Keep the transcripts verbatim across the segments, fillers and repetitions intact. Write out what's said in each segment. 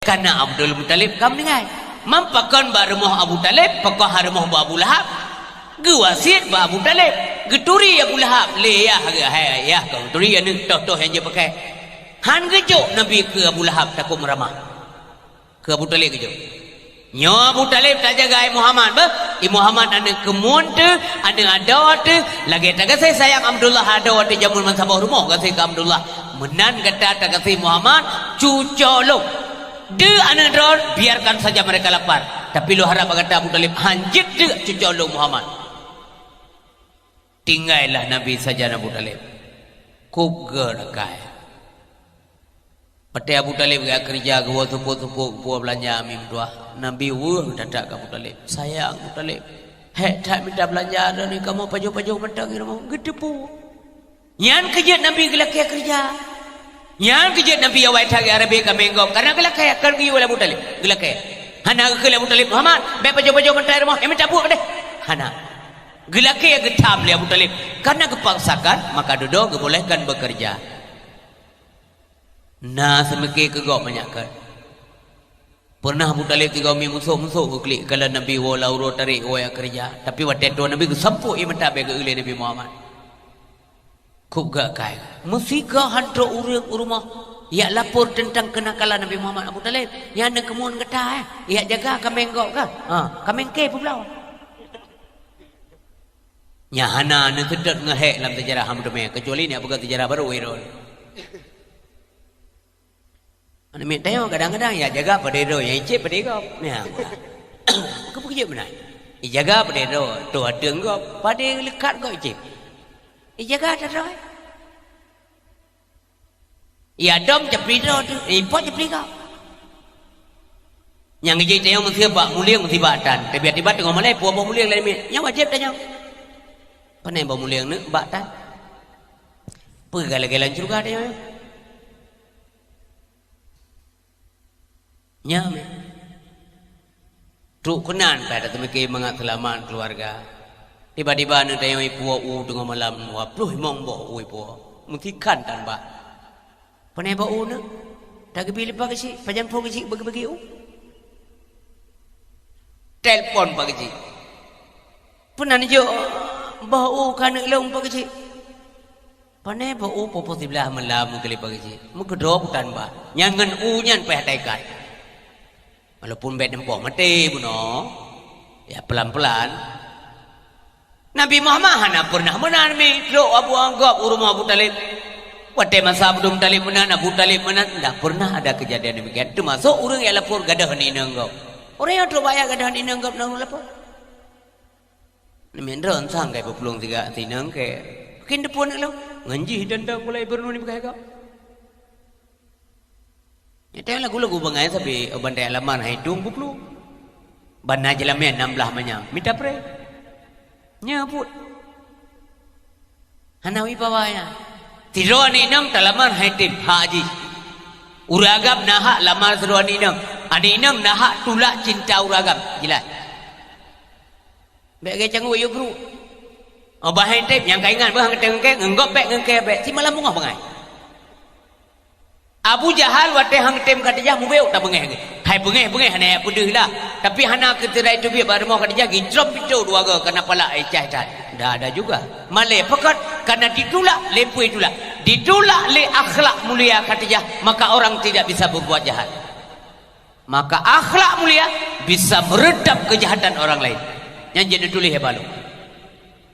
Kana Abdul Muthalib ka meuninggai. Mam pakon bak rumoh Abu Thalib, pakon ha rumoh bak Abu Lahab. Geuwasiet bak Abu Thalib. Geuturi Abu Lahab, "Lé yah, hai yah kau, turi aneuk toh-toh nyang jeuet pakai." Han geujok Nabi keu Abu Lahab takot meuramah. Keu Abu Thalib geujok. "Nyoe Abu Thalib tajaga i Muhammad, beuh? I Muhammad aneuk keumuen teuh, aneuk adoe teuh, lagée tagaséh sayang Abdullah adoe teuh jameun meusaboh rumoh gaséh keu Abdullah. Meunan gata tagaséh Muhammad, cuco lôn. Deuek aneuk droe, biarkan saja mereka lapar. Tapi lôn harab bak gata Abu Thalib, han jeuet deuek cuco lôn Muhammad." Tinggailah Nabi sajan Abu Thalib. Kub geurekai. Watée Abu Thalib geujak keureuja, geuwoe seupôt-seupôt, geupuwoe beulanja, ami meutuah. Nabi weueh that-that keu Abu Thalib. "Sayang Abu Thalib, hék that mita beulanja droeneuh, kamoe pajoh-pajoh mantong i rumoh." Geuteupeue. Nyan keuh jeuet Nabi geulakée keureuja. Nyan keuh jeuet Nabi awai that geujak rabe kaméng gob. Kareuna geulakée, kon geuyue lé Abu Thalib. Geulakée. Hana geukheun lé Abu Thalib, "Muhammad, bék pajoh-pajoh mantong i rumoh, eh, mita buet deh." Hana. Geulakée geutham lé Abu Thalib. Kareuna geupaksakan, maka dudoe geubolehkan beukeureuja. Na seumike keu gob manyak kheun. Peureunah Abu Thalib sigoe mi musôk-musôk geuklik, kalon Nabi woe lam uroe tarek woe jak keureuja. Tapi watée tuwoe Nabi geusampôk ié mata bék geu-eu lé Nabi Muhammad. Kub geukai. Meusigoe han trok ureuëng u rumoh jak lapor teuntang keunakalan Nabi Muhammad, "Abu Thalib, nyan aneuk keumuen gata, eh. Jak jaga kaméng gob kah? Ha, kaméng kée peubloe." Nyan hana neuseutôt ngeuhék lam seujarah, han meuteumé, keucuali neujak peugah seujarah barô, wéh droe. Aneuk miet tanyoe kadang-kadang jak jaga padé droe, nyang icép padé gob. Nyan, keupeue jeuet meunan? Ijaga padé droe, toh ateueng gob, padé leukat gob icép. Ijaga ata droe. Iya dom ceupli droe teuh, eh, ipot ceupli gob. Nyang jeuet tanyoe meuseu bak mulieng, meuseu bak tan. Tiba-tiba teungoh malée, puwoe boh mulieng lam miet. Nyan wajéb tanyoe. Pane boh mulieng neuk bak tan? Peue galak-galak syeuruga tanyoe? Nyan mé. Trok keunan, bah tateumike mangat seulamat keuluwarga. Tiba-tiba aneuk tanyoe ipuwoe u teungoh malam, dua ploh limong boh u ipuwoe. Meusikan tan bak. Pane boh u neuk? Tageubri lé Pak Geuchik, pajan phon Geuchik bagi-bagi u. Telepon Pak Geuchik. Peunan jok boh u keu aneuk lôn Pak Geuchik. Pane boh u poh-poh siblaih malam meukeuleh Pak Geuchik. Meukeudroe kutan bah. Nyan ngon u nyan payah taikat. Walaupun bék neupoh maté bunoe, ya, pelan-pelan. Nabi Muhammad hana pernah meunan mi trok Abu Anggab u rumoh Abu Talib. Watée masa Abdul Muthalib meunan, Abu Talib meunan, ndak pernah ada kejadian demikian. Teumasok ureuëng nyang lapor gadoh aneuk inong gob. Ureuëng nyang trok bak ayah gadoh aneuk inong gob na ureuëng lapor. Neumindron sang kai peuplueng tiga tinong ke. Keuneuk teupeu aneuk lôn. Ngon jih dandang mulai beureunoe ni beukai gob. Nyata lagu-lagu bangai sabe, oh, bandai alaman hai dong buklu. Bana jeulamen nam blaih manyang, mita preh. Nya buet. Hana wibawa nyan. Sidroe aneuk inong talaman hai tem hak jih. Ureuëng agam na hak lamar sidroe aneuk inong. Aneuk inong na hak tulak cinta ureuëng agam. Jeulaih. Bék gaya canggu yue guru. Oh, bah hai tem nyang ka ingat bah ngeuteng ngengke, ngeunggop bék ngengke bék. Simalam beungoh bangai. Abu Jahal watée han tem Khadijah mubeuek tabeungéh geuh. Hai beungéh-beungéh hana jak peudeuh lah. Tapi hana keuterai teubiet bak rumoh Khadijah gijrôm pintoe dua goe kana palak ai cah that. Dah ada juga. Malée peukat kana ditulak lé peue tulak. Ditulak lé akhlak mulia Khadijah, maka orang tidak bisa berbuat jahat. Maka akhlak mulia bisa meredam kejahatan orang lain. Nyan jeuet neutuléh bak lôn.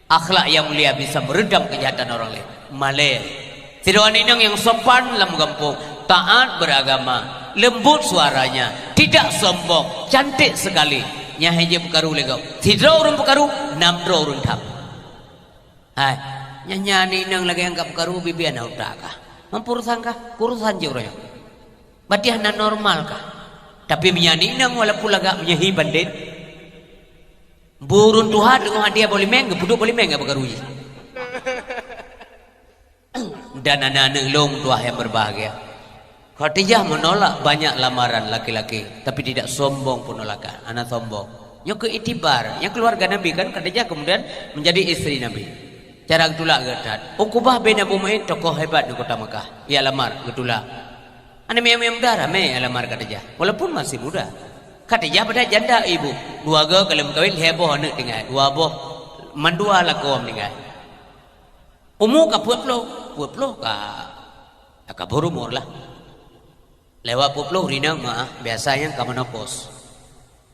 Akhlak yang mulia bisa meredam kejahatan orang lain. Malée. Sidroe aneuk inong nyang sopan lam gampông, taat beragama, lembut suaranya, tidak sombong, cantik sekali. Nyan hai jeuet peukaru lé gob. Sidroe ureuëng peukaru, nam droe ureuëng tham. Hai, nyan, nyan aneuk inong lagée nyang ka peukaru bibia na utak kah? Mampu urusan kah? Urusan jih uroe nyoe. Berarti hana normal kah? Tapi meunyoe aneuk inong walaupun lagak meunyoe hi bandét, bu ureuëng tuha teungoh hadiah boh limeng, geupeuduek boh limeng nyang peukaru jih. Dan aneuk-aneuk lôn tuah yang berbahagia. Khadijah menolak banyak lamaran laki-laki, tapi tidak sombong penolakan. Hana sombong. Nyoe keu itibar, nyang keluarga Nabi kan Khadijah kemudian menjadi istri Nabi. Cara geutulak geuh that. Uqbah bin Abu Mu'aid tokoh hebat di kota Mekah. Ia lamar geutulak. Aneuk miet-miet muda ramé lamar Khadijah, walaupun masih muda. Khadijah padahai janda ibu, dua goe ka lheueh meukawen, lhèe boh aneuk tinggai, dua boh mandua lakoe meuninggai. Umu ka peuet ploh, peuet ploh ka, ka kabur umur lah. Lewat peuet ploh rinang meu'ah, biasa nyang ka menopause.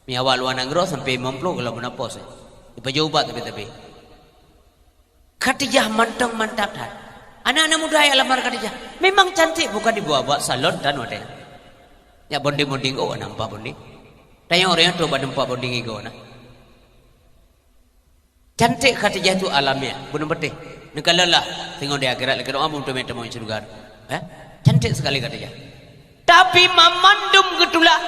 Meunyo awak luwa nanggroe sampoe limong ploh gohlom menopause. Jipajoh ubat tapi-tapi. Khadijah mantong mantap that. Aneuk-aneuk muda nyang lamar Khadijah memang cantik, bukan dibawa-bawa salon tan watèe nyan. Nyak bonding-bonding, oh, nampak bonding. Tanyong ureueng nyan trok bak teumpat bonding igoe na. Cantik Khadijah tu alamiah, bunoe beuteh. Neukalon lah, singoh di akhirat lagèe doa, muntah meutamong syeuruga. Eh? Cantik sekali Khadijah. Tapi mamandum geutulak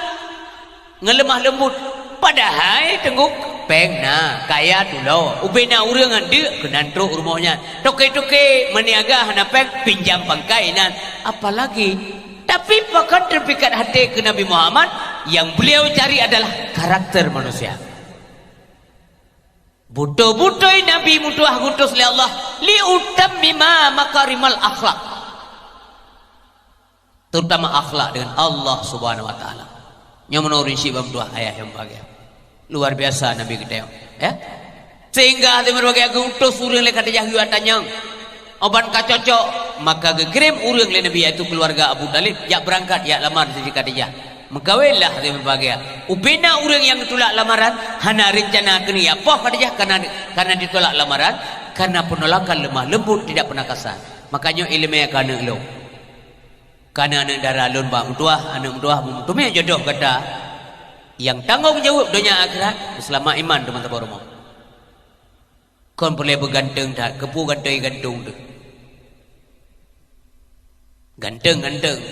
ngon leumah leumbut. Padahai teungku, péng na, kaya tulo. Ubé na ureueng nyan deuk keunan trok rumoh nyan. Toke-toke meuniaga hana péng, pinjam pangkai inan. Apalagi, tapi pakon teupikat até keu Nabi Muhammad, yang beliau cari adalah karakter manusia. Beutôi-beutôi Nabi meutuah geuutus lé Allah, "Liutammima makarimal akhlak." Terutama akhlak dengan Allah Subhanahu wa Taala. Nyoe meunoe ureueng syiek ban meutuah ayah nyang bahagia. Luar biasa Nabi geutanyoe, ya. Sehingga hati berbagai geuutus ureueng lé Khadijah yue tanyong. Obat ka cocok, maka geukirém ureueng lé Nabi, yaitu keuluwarga Abu Thalib, jak beurangkat, jak lamar Siti Khadijah. Meukawenlah lé meubahagia. Ubé na ureueng nyang geutulak lamaran, hana reuncana keuneuk jak poh Khadijah karena, karena ditolak lamaran, karena penolakan lemah lembut, tidak pernah kasar. Makanya ileumèe keu aneuk lôn. Karena aneuk dara lôn bak meutuah, aneuk meutuah meuteumèe jodoh gata nyang tanggong jaweueb donya akhirat, seulamat iman teuma saboh rumoh. Kon peureulèe beuganteung that, keupeue ganteung-ganteung teuh. Ganteung-ganteung,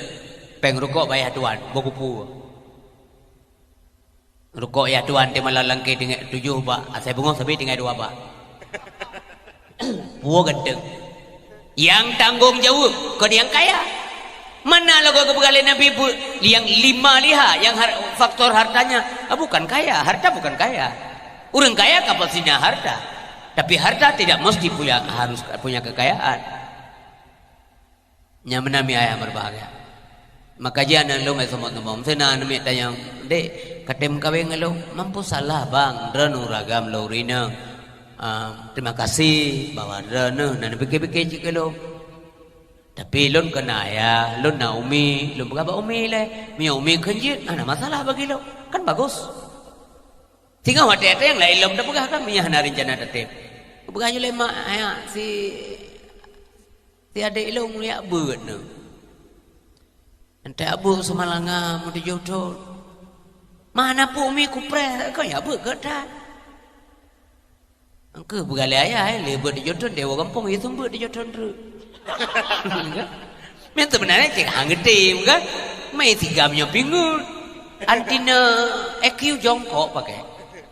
péng rukok bak yah tuan, boh keupeue. Rukok yah tuan teuh malam langkée tinggai tujoh bak, asai beungoh sabe tinggai dua bak. Peue ganteung. Nyang tanggong jaweueb, kon nyang kaya. Mana lagoe geupeugah lé Nabi bu-, nyang lima liha, nyang har-, faktor hartanya, ah, bukan kaya, harta bukan kaya. Ureueng kaya ka pasti na harta, tapi harta tidak mesti punya, harus punya kekayaan. Nyang meunan mi ayah meubahagia. Maka jih aneuk lôn sombong-sombong. Sena aneuk miet tanyong, "Dek, ka tém kawen ngon lôn?" "Mampu salah, Bang, droeneuh ureueng agam lôn rineueng." Ah, terima kasih bahwa droeneuh na neupike-pike cit keu lôn. Tapi lôn kon na ayah, lôn na umi, lôn peugah bak umi lé. Meunyoe umi kheun jeuet, hana masalah bagi lôn. Kan bagus. Singoh watèe-watèe nyang laén lom tapeugah kan, meunyoe hana reuncana tatém. Peugah jih lé mak, "Ayah, si, si adék lôn jak beuet nyoe. Enteuk jak beuet seumalanga meutujoh thon." "Ma, hana peue umi, kupreh, kon jak beuet geuh that." Engkeuh peugah lé ayah, eh, lé beuet tujoh thon, dewa gampông, ya seumeubeuet tujoh thon treuk. Kan? Memang sebenarnya cek hang geutem, kan? Mai sigam nyoe pingut. Antina E Q jongkok pakai.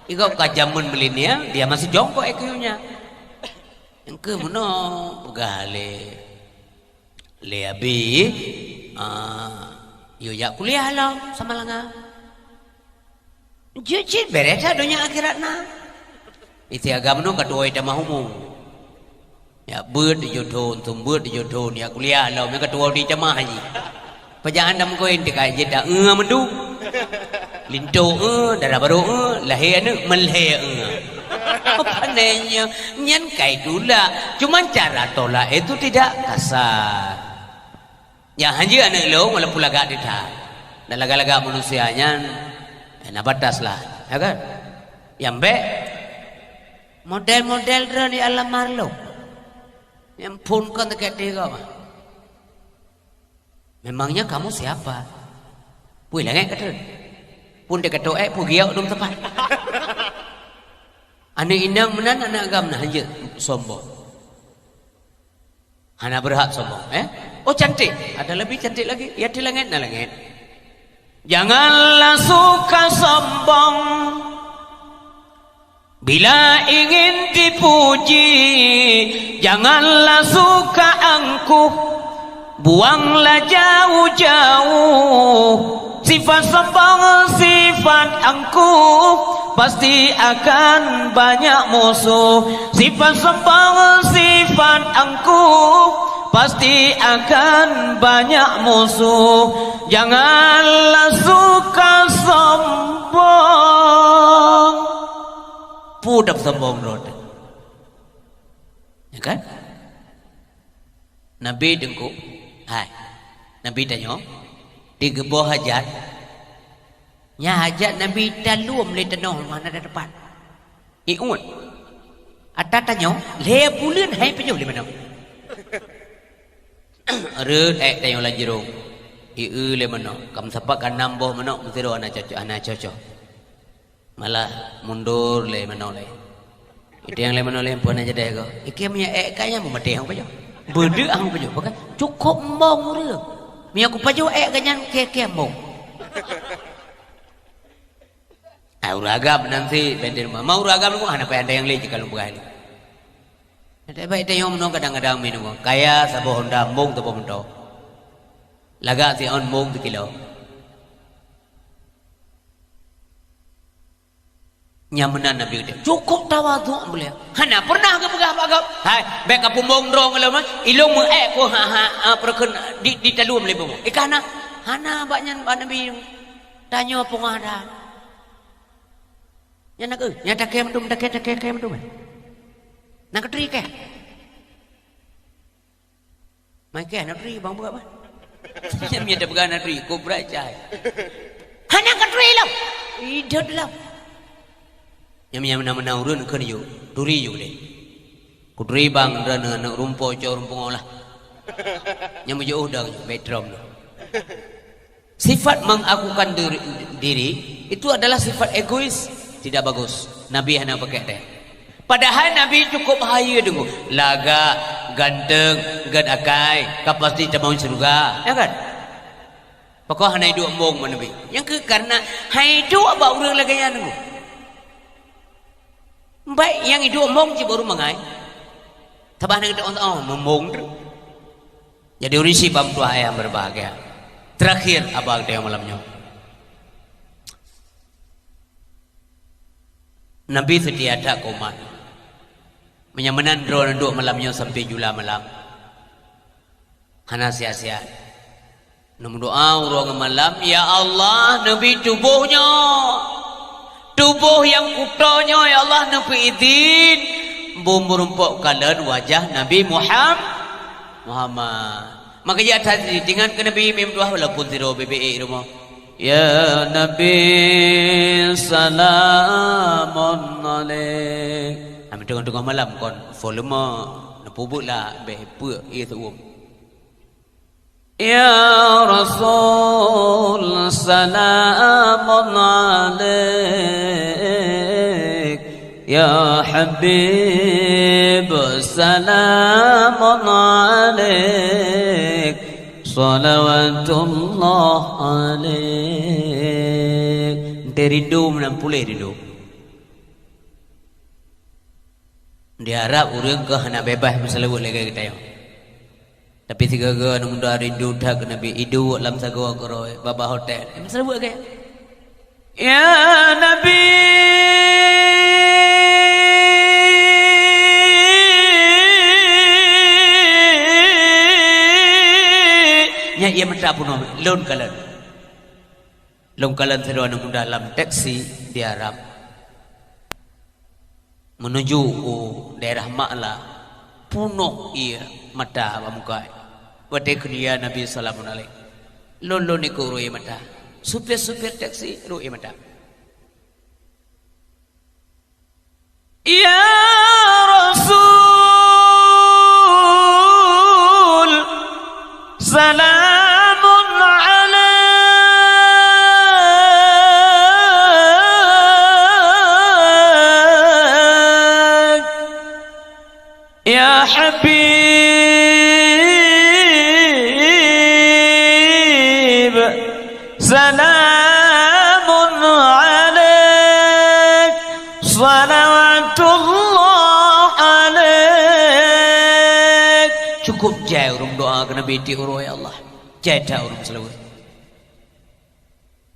Igob ka jameun milenial, dia masih jongkok E Q-nya. Engkeuh meunoe peugah lé, lé abi, ah, yue jak kuliah lom seumalanga. Jeuet cit bèrèh that donya akhirat na. Isi agam nyoe ka tuwoe tamah umu. Jak beuet tujoh thon, seumeubeuet tujoh thon, jak kuliah lom, nyan ka tuwoe di tamah jih. Pajan lam koin teuka jeuet dak, eh, meudu. Linto, eh, dara barô, eh, lahé aneuk, meulhèe, eh. Apa nanya? Nyan kai tulak. Cuman cara tolak itu tidak kasar. Nyang hanjeuet aneuk lôn, walaupun lagak teutab. Dan lagak-lagak manusia nyan, eh, na batas lah, ya kan? Nyang bèk, model-model droe di alam makhluk. Nyang phôn kon teuka tiga mah. Memangnya kamu siapa? Pui langét kata. Pun dia kata, eh, pui giok dum tepat. Aneuk inong meunan, aneuk agam na hanjeuet sombong. Hana beurhak sombong, eh? Oh, cantik. Ada lebih cantik lagi. Ya, di langit, na langit. Janganlah suka sombong bila ingin dipuji. Janganlah suka angkuh, buanglah jauh-jauh. Sifat sombong, sifat angkuh, pasti akan banyak musuh. Sifat sombong, sifat angkuh, pasti akan banyak musuh. Janganlah suka sombong. Peue tapeusombong droe teuh? Ya kan? Nabi Teungku, hai, Nabi tanyoe, digeuboh hajat. Nyan hajat Nabi talom lé tanoh, hana na teumpat. Ié uet. Ata tanyoe, lhèe buleuen han ipajoh lé manok. Rhot èk tanyoe lam jrông. Ié lé manok. Ka meusapat ka nam boh manok, meusidroe hana cocok, hana cocok. Malah mundur lé manok lé. Iteueng lé manok lé, peue na jadeh goe. Iké meunyo èk ka nyan meumaté han kupajoh. Beudeuk han kupajoh. Pakon cukôp mbong ureueng. Meunyo kupajoh èk ka nyan kèe-kèe mbong. Ah, ureueng agam nan si bèk di rumoh. Ma ureueng agam nyoe hana payah nyang lé jih ka lôn peugah nyoe. Tapi baik tanyoe meunoe kadang-kadang minong. Kaya saboh honda mbong saboh moto. Lagak siôn mbong sikilo. Nyan meunan Nabi geutanyoe. Cukôp tawadhu beliau. Hana pernah geupeugah bak gob, "Hai, bèk kapeumbong droe ngon lôn, ilôn meu-èk ku ha, ha, ha, peureukeuen di, ditalom lé bumoe." Ikah na? Hana bak nyan bak Nabi. Tanyoe peungadan. Nyan na keuh, nyan takèe mandum, takèe, takèe, takèe mandum. Na keutri kèe? Mai kèe na keutri bang buet bah. Nyan meunyo tapeugah na keutri, kobra cai. Hana keutri lom. Idot lom. Nyan meunyo meunan-meunan ureueng kheun yuk, turi yuk deh. Kuturi bang droeneuh aneuk rumpok cok rumpok ngolah. Nyan meujeuh udang, bèk trom lom. Sifat mengakukan diri, diri itu adalah sifat egois, tidak bagus. Nabi hana pakèk teuh. Padahai Nabi cukôp hayeue deungon lagak, ganteng, gèt akai, ka pasti tamong syeuruga, ya kan? Pakon hana iduek mbong bak Nabi? Nyang keuh karena han iduek bak ureueng lagèe nyan deungon. Baik nyang iduek mbong cit baru mangai. Tabah na geutanyoe, oh, mumbong treuk. Jadi ureueng syiek bak meutuah ayah nyang berbahagia. Terakhir haba geutanyoe malam nyoe. Nabi seutia that keu umat. Meunyo meunan droeneuh duek malam nyoe sampoe jula malam. Hana siat-siat. Neumeudoa uroe ngon malam, "Ya Allah, neubri tuboh nyoe. Tuboh nyang kuto nyoe, ya Allah, neupeuidhin beumeureumpok kalon wajah Nabi Muham-, Muhammad." Maka jih that ingat keu Nabi meudoa walaupun sidroe beubiet rumoh. "Ya Nabi, salamun alaik." Ami teungoh-teungoh malam kon volume neupeubuet lah, beh peue ié seuuem. "Ya Rasul, salamun alaik. Ya Habib, salamun alaik. Salawatullah alaik." Enteuk rindu meunan puléh rindu. Diharab ureueng keu hana beubaih meuseulaweuet lagèe geutanyoe. Tapi sigoe-goe aneuk muda rindu that keu Nabi, iduek lam sagoe keurôi, babah hotel. Meuseulaweuet lagèe, "Ya Nabi." Nyan ié mata peunoh, lôn kalon. Lôn kalon sidroe aneuk muda lam teksi di Arab. Meunuju u daerah Ma'la, peunoh ié mata bak muka. Watèe kheun, "Ya Nabi, salamun alaik." Lôn, lôn ikôt rôh ié mata. Supir-supir teksi rôh ié mata. "Ya Rasul, salamun alaik. Ya Habib, salamun alaik. Salawatullah alaik." Cukôp jai ureueng doa keu Nabi tiep uroe, ya Allah. Jai that ureueng seulaweuet.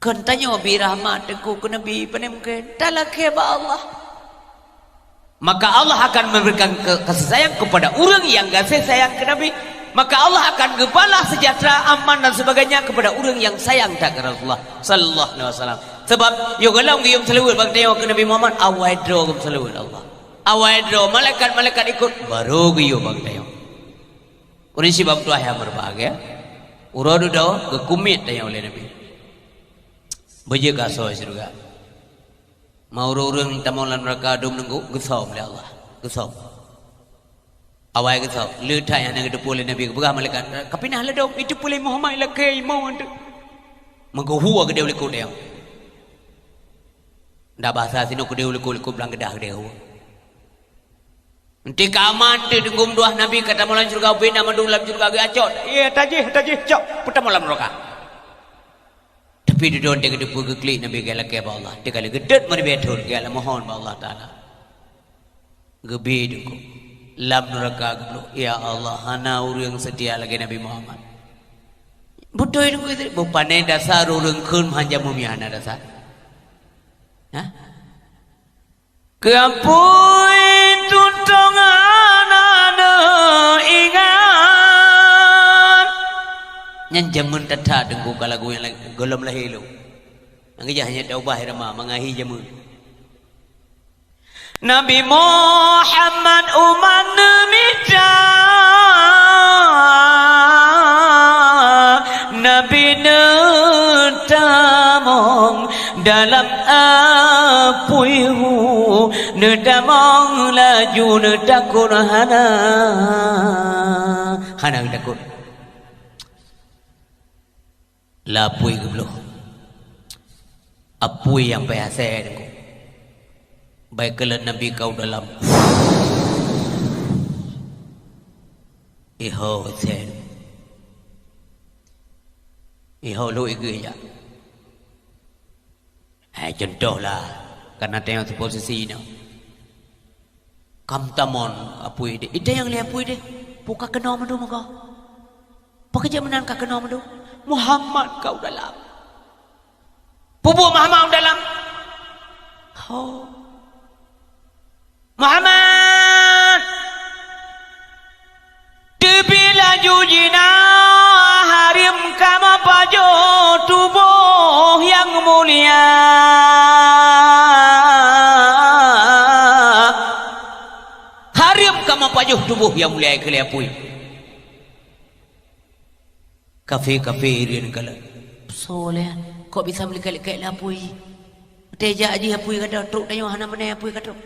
Kon tanyoe bi rahmat teungku keu Nabi, pane mungken talakèe bak Allah. Maka Allah akan memberikan ke-, kasih sayang kepada ureueng nyang gaséh sayang keu Nabi. Maka Allah akan geubalah sejahtera, aman dan sebagainya kepada ureuëng nyang sayang that keu Rasulullah sallallahu alaihi wasallam. Sabab, yoh gohlom geuyue meuseulaweuet bak tanyoe keu Nabi Muhammad, awai droe geumeuseulaweuet Allah. Awai droe malaikat-malaikat ikot, barô geuyue bak tanyoe. Ureuëng sibab tuah nyang berbahagia, uroe dudoe geukumiet tanyoe lé Nabi. Beujeuet keu asoe syeuruga. Ma ureuëng-ureuëng tamong lam neuraka dum neunggu, geusöm lé Allah. Geusöm. Awai geusöm. Le that nyang geuteupeue lé Nabi, geupeugah malaikat, "Ka pinah ladôm, iteupeue lé Muhammad lakée imoe teuk." Meugeue hue keudeh likot nyang. Dak bahasa sinoe keudeh likot, likot blang geudah keudeh hue. Enti ka aman teuk teunggom tuah Nabi ka tamong lam syeuruga, ubena mandum lam syeuruga geuacok. Iya, tajih, tajih, cok, peutamong lam neuraka. Tapi dudoe teuh geuteupeue geuklik Nabi geulakée bak Allah. Teuka lé geutot meuribée thon geumohon bak Allah Taala. Geubi teungku. Lam neuraka geubloe, "Ya Allah, hana ureuëng seutia lagée Nabi Muhammad." Beutôi teungku, bupane dasar ureuëng kheun meuhan jameun meuihan na dasar. Hah? Keu apui tutong hana neuingat. Nyan jameun that-that teungku ka lagu nyang la-, gohlom lahé lom. Nyang geujak hanya taubah irama mangahi jameun. Nabi Muhammad umat neumita. Nabi neutamong dalam apui hu, neutamong laju neutakot hana, hana geutakot. Lapui geubloe. Apui nyang payah sée teungku. Bai keuleuen Nabi kau dalam. Iho sée. Iho lhok igeue jak. Hai, contoh lah, kana tanyoe siposisi nyoe. Ka meutamong apui deh. Itanyong lé apui deh, "Peue ka keunoe mandum meugoe? Pakon jeuet meunan ka keunoe mandum?" "Muhammad kau dalam." "Peue buet Muhammad dalam?" "Ho." "Muhammad!" Teubiet laju jihnyan, hareuem kamoe pajoh tuboh nyang mulia. Hareuem kamoe pajoh tuboh nyang mulia, keu lhée apui. Kafé-kafé hireuen kalon. Soe lé, kok bisa meulikot-likot lé apui? Watée jak jih apui ka trok, trok tanyoe hana meunan apui ka trok.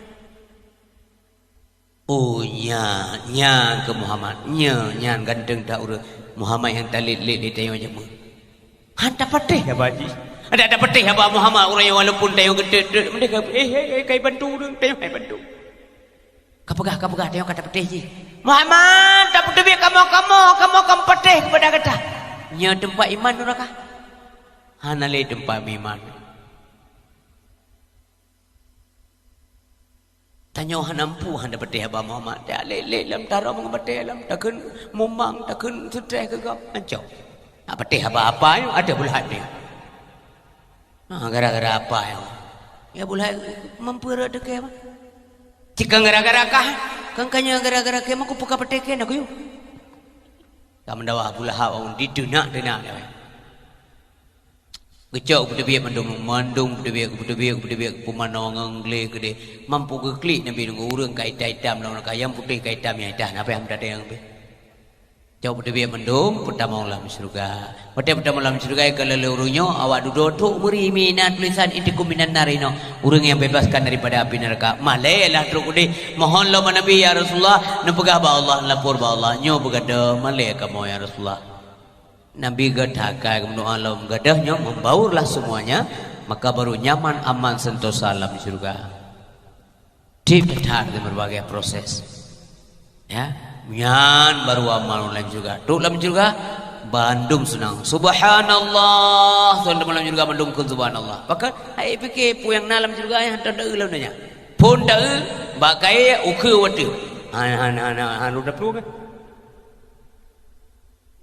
Oh, nyan, nyan keuh Muhammad. Nyoe, nyan ganteng that ureuëng Muhammad nyang talét-lét lé tanyoe jameun. Han tapatéh haba jih. Adak tapatéh haba Muhammad ureuëng nyoe walaupun tanyoe geutot-tot. Meunan ka, eh, eh, eh, kai bantu ureuëng, tanyoe hai bantu. Ka peugah, ka peugah, tanyoe ka tapatéh jih. Muhammad, tapeuteubiet kamoe, kamoe, kamoe ka meupatéh keupada gata. Nyoe teumpat iman nuraka. Hana lé teumpat iman. Tanyoe hana mampu, hana patéh haba Muhammad. Talét-lét lam tarông ngon batée lam, takheun mumang, takheun seutreh keu gob, ancok. Nak patéh haba apa nyoe, ateueh Abu Lahab nyoe. Ha, gara-gara apa nyoe? Ya Abu Lahab mampu rot teuke mah. Cit kon gara-gara kah, kon ka nyoe gara-gara keu mah, ku peugah patéh keu na kuyue. Ka meudawa Abu Lahab awai diteunak-teunak. Geucok peuteubiet mandum, mandum peuteubiet, peuteubiet, peuteubiet, peumanö ngon glé keudeh. Mampu geuklik Nabi ngon ureuëng ka itam-itam lam neuraka, nyang putéh ka itam nyang itam, na payah meutateueng pih. Cok peuteubiet mandum, peutamong lam syeuruga. Watée peutamong lam syeuruga, ka lheueh ureuëng nyoe, awak dudoe trok meuri mina tulisan intiqum minan nar inoe, ureuëng nyang bebaskan daripada api neuraka. Malée lah trok keudeh, mohon lom Nabi, "Ya Rasulullah, neupeugah bak Allah, neulapor bak Allah, nyoe beugadôh, malée kamoe ya Rasulullah." Nabi geutanyoe ka meudoá lom, gadôh nyoe membaurlah semuanya, maka baru nyaman, aman, sentosa lam syeuruga. Tiep that di berbagai proses. Ya, nyan baru aman lam syeuruga. Trok lam syeuruga, bandum seunang. Subhanallah, tuan teuma lam syeuruga mandum kheun subhanallah. Pakon, hai pike peue nyang na lam syeuruga nyan, hantom taeu lam donya. Phon taeu, bak kayée, ukeue u ateueh. Han, han, han, han, han, udah peue kan?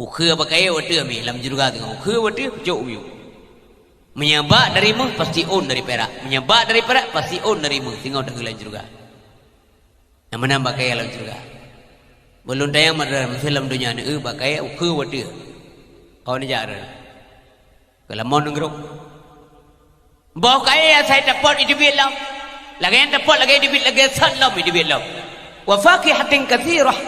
Ukeue bak kayée u ateueh mi, lam syeuruga teungoh. Ukeue u ateueh, peucok u miyueb. Meunyoe bak dari méuh, pasti ôn dari pirak. Meunyoe bak dari pirak, pasti ôn dari méuh. Singoh taeu lam syeuruga. Nyang meunan bak kayée lam syeuruga. Meulôn tanyong meudroe, meusé lam donya neu bak kayèe ukeue watèe. Kon jak rot. Keu lamon nanggroe. Boh kayèe asai tapot iteubiet lom. Lagèe nyan tapot, lagèe iteubiet, lagèe sot lom iteubiet lom. Wa fakihatin katsirah.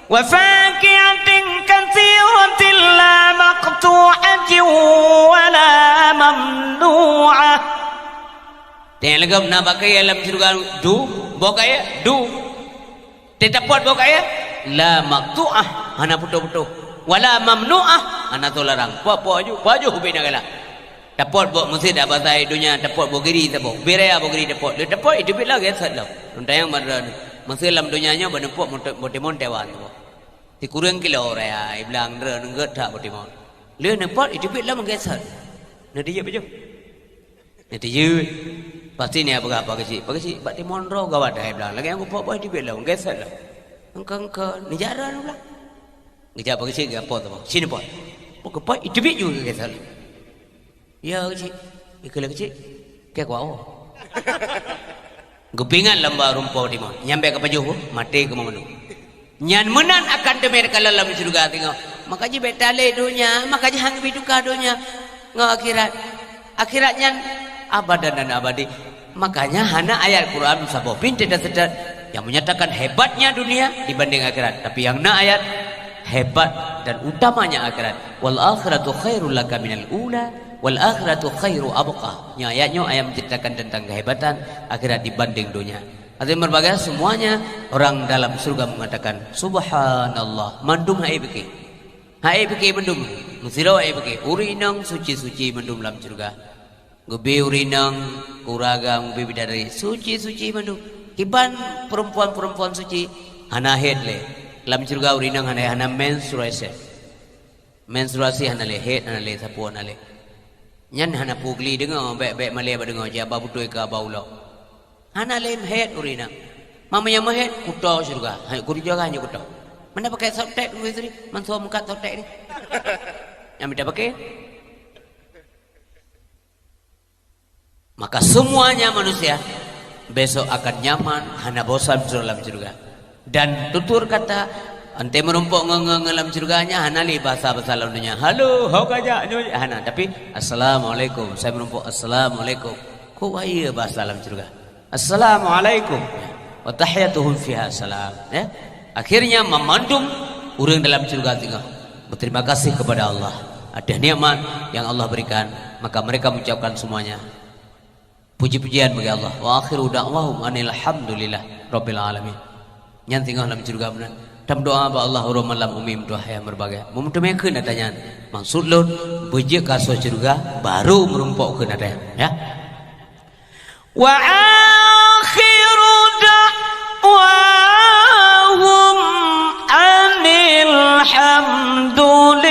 Wa fakihatin katsiratin la maqtu'atin wa la mamnu'ah. Teuh lagèe na bak kayèe lam syeuruga du, boh kayèe du. Teuh tapot boh kayèe, la maqtu'ah, hana putôh-putôh. Wa la mamnu'ah, hana teularang. Pok-pok ju, pok ju ubé na galak. Tapot boh meuseujid bak asai donya, tapot boh giri tapot. Ubé raya boh giri tapot. Lheuh tapot, iteubiet lagèe sot lom. Lôn tanyong meudroe, meusé lam donya nyoe bak neupok boh timon tewa tapot. Sikureueng kilo raya, iblang droe neugèt that boh timon. Lheuh neupot, iteubiet lom lagèe sot. Neutijeuet bajèe. Neutijeuet. Pasti nyan peugah Pak Geuchik, "Pak Geuchik, bak timon droe gawat hai blang. Lagèe nyang kupok boh iteubiet lom, lagèe sot lom." Engkau-engkau, neujak droe blang. Geujak Pak Geuchik geupot tapot. Sinoe pot. Pok geupot, iteubiet ju lagèe sot lom. Ya, Geuchik. Ikeu lé Geuchik. Kèe kuat, oh. Geupeuingat lam bak rumpok timon. Nyan bèk kapajoh, maté keumeung mandum. Nyan meunan akan teumé takalon lam syeuruga singoh. Maka jih bèk talé donya, maka jih han geubri tuka donya ngon akhirat. Akhirat nyan abadan dan abadi. Makanya hana ayat Quran saboh pih teuseutôt yang menyatakan hebatnya dunia dibanding akhirat. Tapi yang na ayat hebat dan utamanya akhirat. "Wal akhiratu khairul laka minal ula, wal akhiratu khairu abqa." Nyoe ayat nyoe ayat menceritakan tentang kehebatan akhirat dibanding dunia. Artinya berbagai semuanya orang dalam surga mengatakan, "Subhanallah." Mandum hai pike. Hai pike mandum. Meusidroe hai pike. Ureueng inong suci-suci mandum lam surga. Geubri ureueng inong, keu ureueng agam, geubri bidadari, suci-suci mandum. Kiban perempuan-perempuan suci, hana haid lé. Lam syeuruga ureueng inong hana, hana menstruasi. Menstruasi hana lé, haid hana lé, sapeue hana lé. Nyan hana peue gli deungoe, bèk, bèk malèe bak deungoe, jih haba beutôi keu haba ulo. Hana lé haid ureueng inong. Meunyo meuhaid, kuto syeuruga. Hai, kuto syeuruga hana kuto. Mana pakai softtek, istri? Manso mukat softtek ni. Nyang mita pakai? Maka semuanya manusia besok akan nyaman, hana bosan dalam syeuruga. Dan tutur kata, antée meurumpok ngon, ngon, ngon lam syeuruga nyan hana lé bahasa-bahasa lam donya. "Halo, ho ka jak nyoe," hana. Tapi, "Assalamualaikum." Saya meurumpok, "Assalamualaikum." Kok wayeu bahasa lam syeuruga. "Assalamualaikum." "Wa tahiyyatuhum fiha salam." Ya. Akhirnya, mamandum ureuëng dalam syeuruga singoh berterima kasih kepada Allah atas nikmat yang Allah berikan, maka mereka mengucapkan semuanya puji-pujian bagi Allah. "Wa akhiru da'wahum anil hamdulillah rabbil alamin." Nyan singoh lam syeuruga meunan. Tameudoa bak Allah uroe malam umi meutuah nyang meureubahagia. Meumeuteumé kheun ata nyan. Maksud lôn, beujeuet keu asoe syeuruga, baru meurumpok kheun ata nyan. Ya. "Wa akhiru da'wahum anil hamdulillahi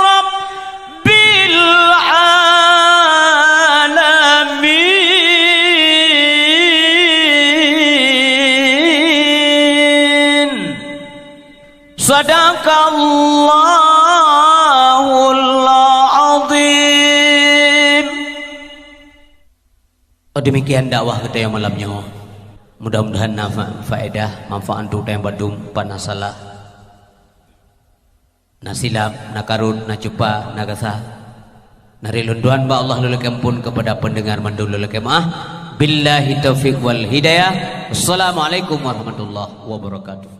rabbil alamin." Sadaqallahul azim. Oh, demikian dakwah kita yang malam nyoe. Mudah-mudahan na fa-, faedah, manfaat untuk yang badum, pana salah. Na silap, na karot, na cupa, na gasa. Na rilôn tuan bak Allah lulakém pun kepada pendengar mandum lulakém ah. Billahi taufiq wal hidayah. Assalamualaikum warahmatullahi wabarakatuh.